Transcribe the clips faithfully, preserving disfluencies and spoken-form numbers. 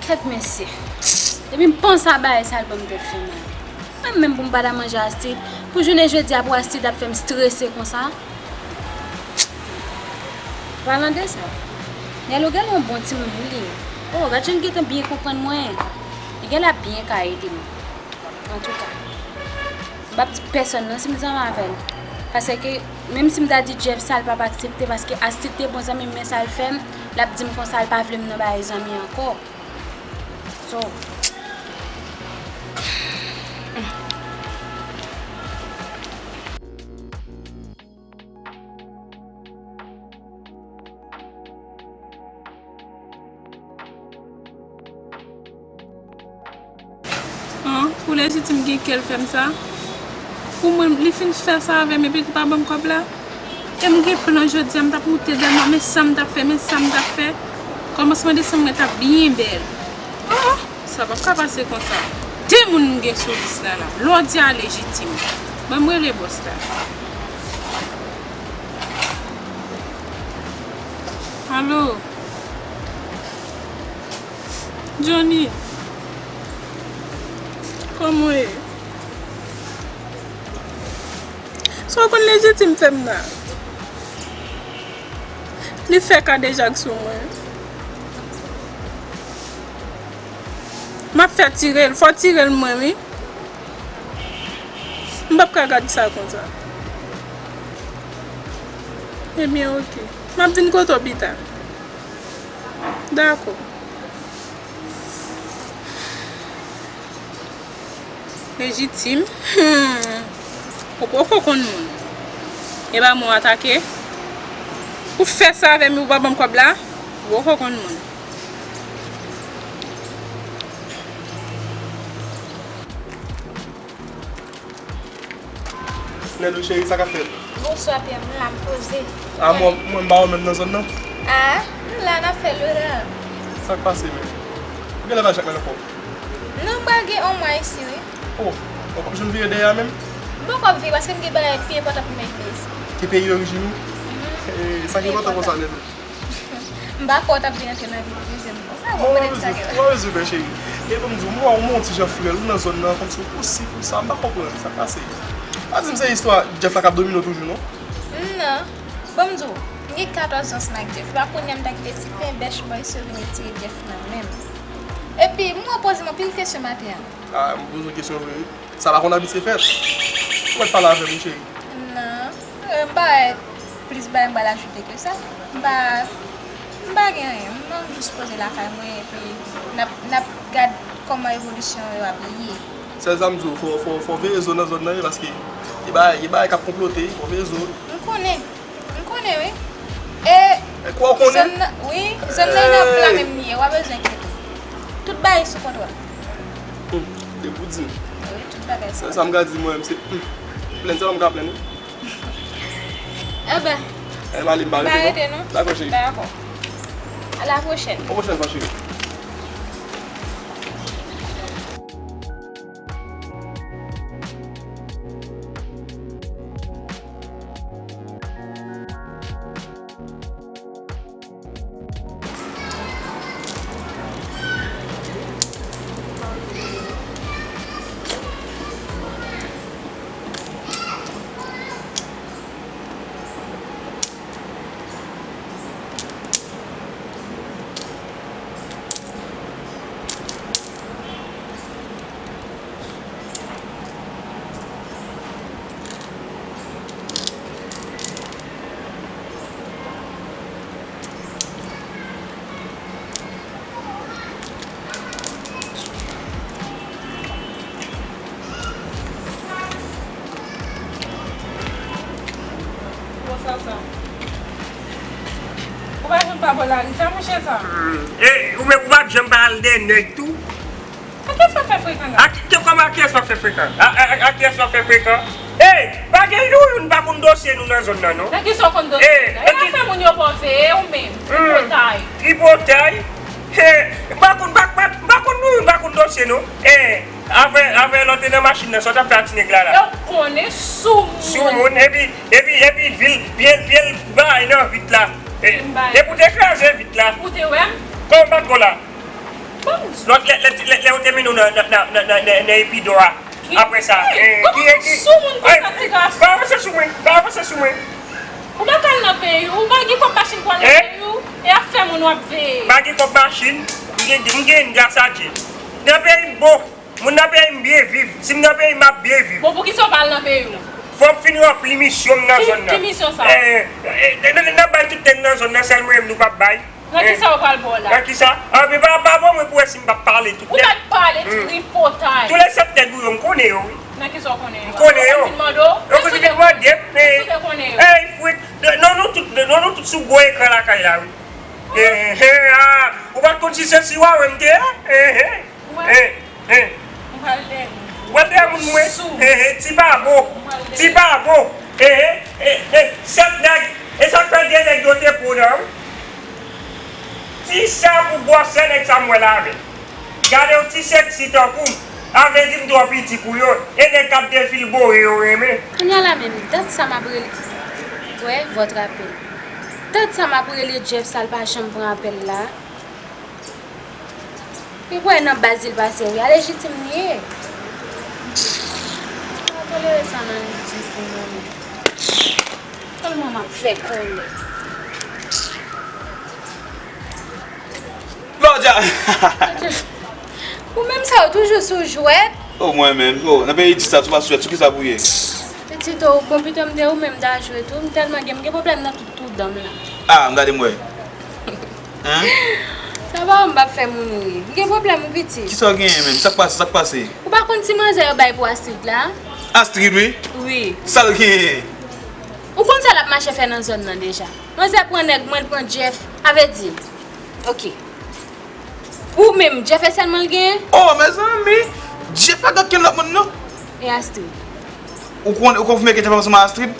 Tèt mesye. Depi m panse a bagay sa, l ban m tèt fè mal. Mwen menm pou m pa ta manje Astrid, pou jounen jodi a pou Astrid ap fè m strese konsa. Palan de sa, Nèlo genlè yon bon timoun wi li ye. Oh, gad jan l gentan byen konprann mwen. Li genlè ap byen ka ede m. Antouka, m p ap di pèsonn non si m zanmi avè l. Paske, menm si m ta di Jeff sa, l p ap aksepte, paske Astrid te bon zanmi m, men sa l fè m, l ap di m konsa, l pa vle m nan bagay zanmi ankò. So, An, pou Lejitim gen kè l fè m sa? Pou mwen, li fin fè sa avè m epi li pa ban m kòb la? E m gen plan jodi a, m t ap moute Dèlma, men sa m t ap fè, men sa m t ap fè. Kòmansman desanm mwen t ap byen bèl. Oh, sa p ap ka pase konsa. De moun m gen sou lis la la. Lè w di a Lejitim. Ban m rele bòs la. Alo. Johnny, kòman w ye? Sa w konn Lejitim fè m la? Li fè kadejak sou mwen. M ap fè tire l, fò tire l mwen wi. M p ap ka gad sa konsa. Ebyen, oke. M ap vin kote w pita. Dakò. Lejitim. Hmm. Ou poko konn moun. E pa mwen w atake. Ou fè sa avè m, ou pa ban m kòb la. Ou poko konn moun. Nèlou cheri, sa k ap fèt? Bonswa, Pierre. M la, m poze. A, mwen, mwen, m pa wè w menm nan zòn nan. A, m la, n ap fè lora. Sa k pase menm? Ou genlè pa Jakmèl ankò? Non, m pral gen yon mwa isi, wi. Oh, ou p ap janm vire dèyè a menm? M poko ap vire paske m gen bagay pi enpòtan pou m al fè isi. Ki peyi orijin ou? Mhm. E, sa ki enpòtan konsa, Nèlou? M pa kwè w t ap vin antre nan vi prive m konsa, ou konprann sa gen la. Ou pa bezwen pè, cheri. E ban m di w, m wè w yon ti jan frèl, ou nan zòn nan, kòmsi ou pousib, ou sa, m pa konprann sa k pase. Pa di m se istwa Jeff la k ap domine w toujou, non? Non. Ban m di w, m gen katòz zan ansanm ak Jeff. Pa kounye a m ta kite ti pen bèch bòy sa yo vin retire Jeff nan men m. Epi, m wè w poze m anpil kesyon maten an. A, m poze w kesyon vre, wi. Sa pa konn abitye fèt. Ou mèt pale avè m wi, cheri. Non, euh, m pa wè plis bagay m pral ajoute ke sa. M pa, m pa gen anyen. M jis poze lakay mwen epi n ap, n ap gad kòman evolisyon yo ap ye. Sèl sa m di w, fò, fò, fò veye zo nan zòn nan wi, paske gen bagay, gen bagay k ap konplote, fò veye zo wi. M konnen. M konnen wi. E, e kwa w konnen? Zòn nan, wi, zòn nan nan pla menm li ye, w pa bezwen enkyete. Tout bagay sou kontwòl. Hmm, depi w di m. Wi, tout bagay sou kontwòl. Sa m ka di mwen menm se, hmm, plenn sèlman m ka plenn wi. Enben, e m ale, m pa rete non. Dakò, cheri. Dakò. A la pwochèn. A pwochèn fwa, cheri. Ou pa janm pa bò lari sa, monchè sa. Hmm. E, ou menm, ou pa janm pa al dèyè nèg tou? A kiyès w ap fè frekan la? A ki, kòman a kiyès w ap fè frekan? A, a, a, a kiyès w ap fè frekan? Ey, pa gen nou youn pa konn dosye nou nan zòn nan, non. Nan kisa w konn dosye nou nan? E pa fè moun yo pa w veye ou menm. Tripotay. Tripotay? He, m pa konn, pa, pa, m pa konn nou youn pa konn dosye nou. E, avè, avè lòt te nan machin nan, sa w t ap fè a ti nèg la la? E w konnen sou moun. Sou moun, epi, epi, epi vil, pye l, pye l bay nan vit la. E, epi w te kraze vit la. Ou te wè m? Kòman patwon la? Lòt lè, lè, lè, lè yo te mennen w nan, nan, nan, nan, nan, nan Epidò a. Apre sa, eh, ki, ki, sou moun konsa, ti gason. Pa avanse sou mwen, pa avanse sou mwen. Ou pa ka al nan peyi w, ou pa gen kòb machin pou al nan peyi w, e ap fè moun w ap veye. Pa gen kòb machin, m gen, m gen gras a Dye. Nan peyi m bon, moun nan peyi m byen viv. Si m nan peyi m, m ap byen viv. Bon, poukisa w pa al nan peyi w? Fò m fin ranpli misyon m nan zòn nan. Ki misyon sa? Eh, eh, n, n, n ap bay tout tè n nan zòn nan, sèl mwen menm nou p ap bay. Nan kisa yo pral ba w la? Nan kisa? Ah, men pa, pa ban mwen pou wè si m p ap pale tout nèg. Ou pa t pale tripotay. Tou lè sèt nèg ou yo, m konnen yo, wi. Nan kisa w konnen yo? M konnen yo. Yo konn vin mande w? Yo konn vin mande m, men. Ou te konnen yo? Ey, fwit. Non, nou tout, non, nou tout sou gwo ekran lakay la, wi. Eh, eh, ah, ou pa t konn si se si w a wè m te ye? Eh, eh. Ou wè? Eh, eh. Ou pral dèyè moun. Ou pral dèyè moun mwen? Sou. Eh, eh, ti pa bon. Ou pral dèyè. Ti pa bon. Eh, eh, eh, eh, sèt nèg. E sa k fè de nèg yo te pran nan, wi. Ti sa pou gwosè nèg sa m wè la avè l. Gade yon ti seksi tankou m. A vle di m twò piti pou yo. E nèg k ap defilbore yo renmen. Kounye a la menm, dat sa m ap rele. Wè, vòt rapèl. Dat sa m ap rele Jeff sa l pa janm pran apèl la. Li kwè nan baz li l pase wi, a Lejitim li ye. Pa tolere sa nan li di pou mwen. Tèlman m ap fè kòlè. Claudia! Ou menm sa, ou toujou sou jwèt. Oh, mwen menm. Oh, nan peyi di sa, sou pa sou jwèt, sou ki sa pou ye? Pitit, oh, bon, pito m te ou menm ta jwe tou. M tèlman gen, m gen pwoblèm nan tout, tout dan m la. Ah, m gade m wè. Hein? Sa pa m p ap fè moun ri. M gen pwoblèm wi pitit. Kisa w genyen menm? Sa k pase? Sa k pase? Ou pa konn ti manzè yo bay pou Astrid la? Astrid wi? Wi. Sa l genyen? Ou konn sa l ap mache fè nan zòn nan deja? Manzè pran nèg mwen, l pran Jeff. A vle di, ok. Ou menm, Jeff e sèlman l genyen? Oh, mezanmi! Jeff pa gen okenn lòt moun non. E Astrid? Ou konn, ou konfime ke Jeff ansanm ak Astrid?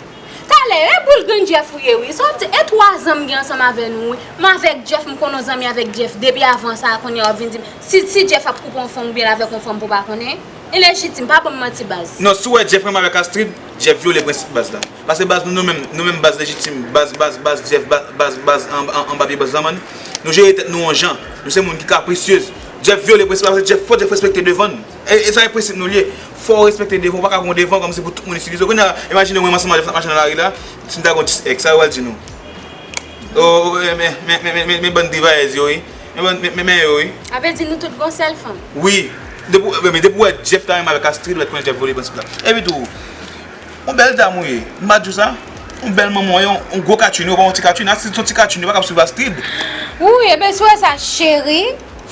Talè, e boul grenn Jeff ou ye wi. Sa w di, e twa zan m gen ansanm avè nou wi. M avèk Jeff, m konn yon zanmi avèk Jeff depi avan sa, kounye a w ap vin di m si, si Jeff ap koupe yon fanm oubyen l avèk yon fanm pou w pa konnen. E Lejitim, pa ban m manti baz. Non, si w wè Jeff renmen avèk Astrid, Jeff vyole prensip baz la. Paske baz nou, nou menm, nou menm baz Lejitim, baz, baz, baz Jeff, baz, baz, baz an, an, anba pye baz la, man. Nou jere tèt nou yon jan. Nou se moun ki kaprisyez. Jeff vyole prensip la, paske Jeff, fò Jeff respekte devan n. E, e sa e prensip nou l ye. Fò w respekte devan, ou pa ka pran devan kòmsi pou tout moun itilize w. Kounye a, imajine mwen, m ansanm ak Jeff n ap mache nan lari la, si m ta gen yon dis èks, sa yo pral di nou? Oh, oh, men, men, men bann divayèz yo, wi. Men bann, men, men, men yo, wi. A vle di nou tout gon sèl fanm. Wi. Depi, men, men depi w wè Jeff ta renmen avèk Astrid, ou mèt konnen Jeff vyole prensip la. Epi tou, yon bèl dam ou ye. M pa di w sa? Yon bèl manman, yon, yon gwo katchounen, ou pa yon ti katchounen. Astrid se yon ti katchounen, ou pa kab swiv Astrid. Wi, ebyen si w wè sa, cheri,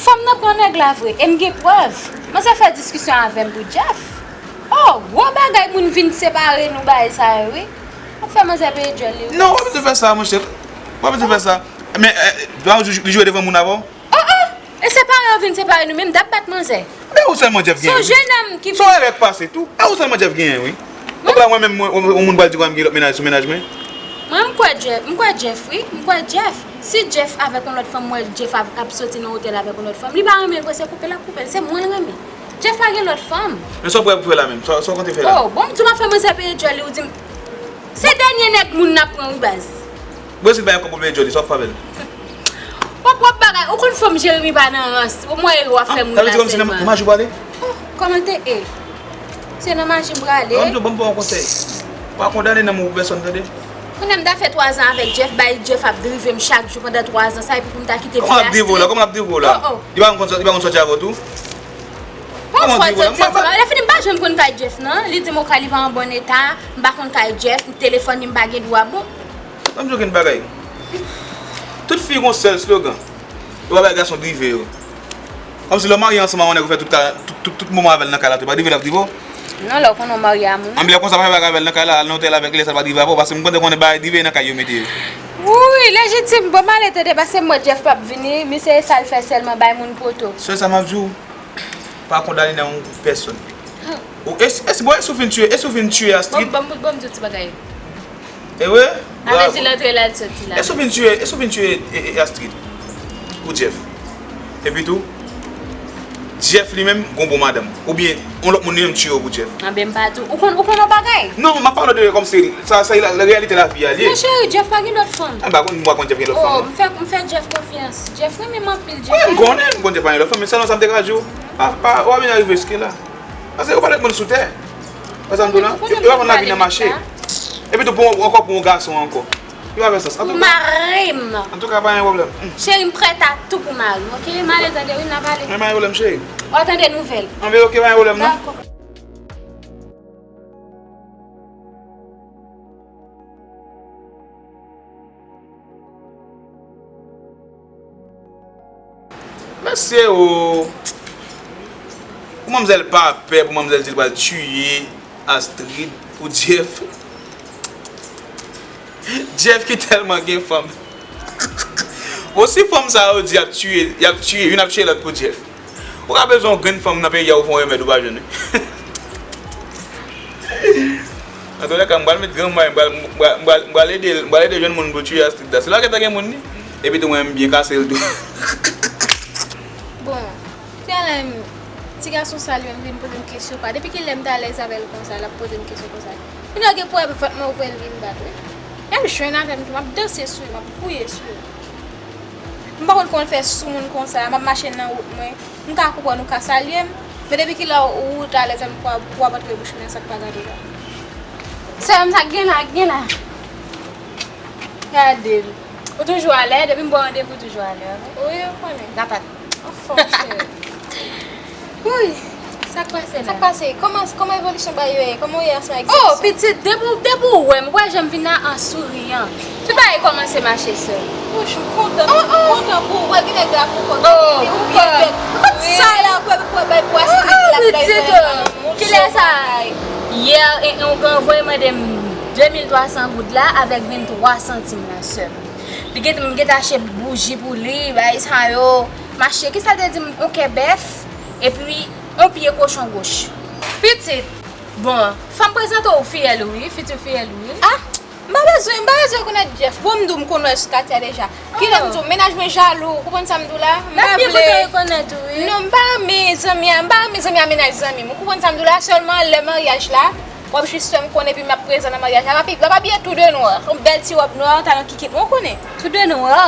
fanm nan pran nèg la vre. E m gen prèv. Manzè fè diskisyon avè m pou Jeff. Oh, gwo bagay moun vin separe nou bagay sa yo, wi. Ap fè manzè peye djòl li, wi. Non, w pa bezwen fè sa, monchè. W pa bezwen fè sa. Men, eh, li jwe devan moun avè w? Oh, oh! E separe yo vin separe nou, men m t ap bat manzè. Men ou sèlman Jeff genyen, wi. Se yon jenòm ki vin. Se yon erè k pase tou. E ou sèlman Jeff genyen, wi. Ou kwè mwen menm, mwen, yon moun pral di kwa m gen lòt mennaj sou mennaj mwen? Mwen, m kwè Jeff, m kwè Jeff, wi. M kwè Jeff. Si Jeff avèk yon lòt fanm, m wè Jeff ap, ap soti nan otèl avèk yon lòt fanm. Li pa renmen l vre, se koupe l ap koupe l. Se mwen l renmen. Jeff pa gen lòt fanm. Men sa w prè pou fè la menm? Sa, sa w konte fè la? Oh, bon, m di w m ap fè manzè peye djòl li, ou di m, se dènye nèg moun n ap pran, wi, baz. Brezil pa gen kòb pou l peye djòl li, sa w ap fè avè l? Pwòp, pwòp bagay, ou konn fanm Jeremi pa nan rans. Ou mwen e w ap fè moun la sèlman. Sa vle di kòmsi nan maji w prale? Oh, kòman l te e? Se nan maji m prale. Ban m di w, ban m ba w yon konsèy. Pa kondane nanm ou pou pèsòn, tande? Kounye a m ta fè twa zan avèk Jeff, bay Jeff ap drive m chak jou pandan twa zan, sa e pou m ta kite fi Astrid. Kòman l ap drive w la? Kòman l ap drive w la? Oh, oh. Li pa konn kondwi, li pa konn kondwi avè w tou? Kòman l ap drive w la? Lè fini m pa janm konn kay Jeff, non. Li di m okay, li pa an bon eta, m pa konn kay Jeff, telefòn li m pa gen dwa, bon. Ban m di w yon bagay. Tout fi gon sèl slogan. Yo pa bay gason drive yo. Kòmsi lè w marye ansanm a yon nèg ou fè tout, tout, tout, tout moman avè l nan kay la tou, pa drive l ap drive w? Non, lè w konnen w marye a moun. Anben lè konsa pa fè bagay avè l nan kay la, al nan otèl avèk li, lè sa l pa drive avè w, paske m kontan konnen bagay drive nan kay yo mete yo. Wi, Lejitim, bon m ale tande, paske m wè Jeff p ap vini, misye e sa l fè sèlman bay moun poto. Sèl sa m ap di w, pa kondane nan yon pèsòn. Ou, e si, e si, bon, e si w fin tiye, e si w fin tiye Astrid? Bon, bon, bon, m di w ti bagay. E wi? Avè di l antre la, l soti la. E si w fin tiye, e si w fin tiye, e, e, Astrid? Pou Jeff. Epi tou, Jeff li menm gon bon madanm. Oubyen yon lòt moun li menm tiye w pou Jeff. Anben m pa di w. Ou konn, ou konn yon bagay? Non, m ap pale de kòmsi sa, sa la, la reyalite lavi a li ye. Men cheri, Jeff pa gen lòt fanm. Anben, m pa konn Jeff gen lòt fanm. Oh, m fè, m fè Jeff konfyans. Jeff renmen m anpil, Jeff. Wi, m konnen, m konn Jeff pa gen lòt fanm, men sèlman sa m te ka di w. Pa, pa, ou pa vin rive riske la. Paske ou pa dwe moun sou tè. Ou konn sa m di w lan? Yo pa konn lavi nan mache. Epi tou, pou, ankò pou yon gason ankò. Yo pa fè sans. Antouka, antouka, pa gen pwoblèm. Cheri, m prèt a tou pou mari m, oke? M ale tande wi, n a pale. Men pa gen pwoblèm, cheri. W a tande nouvèl. Anben, oke, pa gen pwoblèm, non? Dakò. Mesye o! Pou manmzèl pa pè, pou manmzèl di l pral tiye Astrid pou Jeff. Jeff ki tèlman gen fanm. Bon, si fanm sa yo di y ap tiye, y ap tiye, youn ap tiye lòt pou Jeff. Ou ka bezwen yon grenn fanm nan peyi a ou fè yon remèd ou pa jwenn wi. Antoulèka, m pral met granmay, m pral, m pral, m pral, m pral ede, m pral ede jwenn moun pou tiye Astrid la. Se la gentan gen moun ni. Epi tou mwen m byen kase l tou. Bon, kounya la menm, ti gason sa li menm vin poze m kesyon kwa. Depi kilè m t alèz avè l konsa, l ap poze m kesyon konsa. Kounya gen pwoblèm vant mwen ouvè l vin bat wi. Y ap jwenn avè m tou, m ap danse sou yo, m ap gouye sou yo. M pa konn kòman l fè sou moun konsa, m ap mache nan wout mwen. M ka konprann ou ka salye m, men depi kilè ou t alèz avè m pou w ap antre bouch ou nan sa k pa gade la? Sè m, sa k gen la, k gen la? Gade l. Ou toujou alè, depi m ba w randevou, ou toujou alè, wi. Wi, ou konnen. Lapat. Anfòm, cheri. Wouy, sa k pase la? Sa k pase? Kòman, kòman evolisyon bagay yo ye? Kòman w ye ansanm avèk Zepsa? Oh, pitit, depi w, depi w wè m, ou wè jan m vin la an souriyan. Tout bagay kòmanse mache sèl. Wouch, m kontan, m kontan pou ou. Wè gen nèg la pou kòk. Oh, ou bèt. Ou konn sa la, pou, pou, pou, pou Astrid la, pou bagay sa. Kilè sa? Yè, yon granmoun voye mande m de mil twa san goud la avèk venntwa santim la, sè m. Li gen, m gentan achte bouji pou li, bagay sa yo. M achte, kisa l te di m, yon kè bèf, epi yon pye kochon goch. Pitit, bon, fò m prezante w fiyèl ou wi, fiti fiyèl ou wi. Ah, m pa bezwen, m pa bezwen rekonèt Jeff. Bon, m di w m konn wè l sou katye a deja. Kilè m di w, mennaj mwen jalou, ou konprann sa m di w la? M pa vle. Non, m pa renmen zanmi a, m pa renmen zanmi a mennaj zanmi m. Ou konprann sa m di w la? Sèlman lè maryaj la, w ap jis fè m konnen epi m ap prezan nan maryaj la. M ap, m ap abiye tou de nwa, yon bèl ti wòb nwa, talon kikit mwen, ou konnen. Tou de nwa?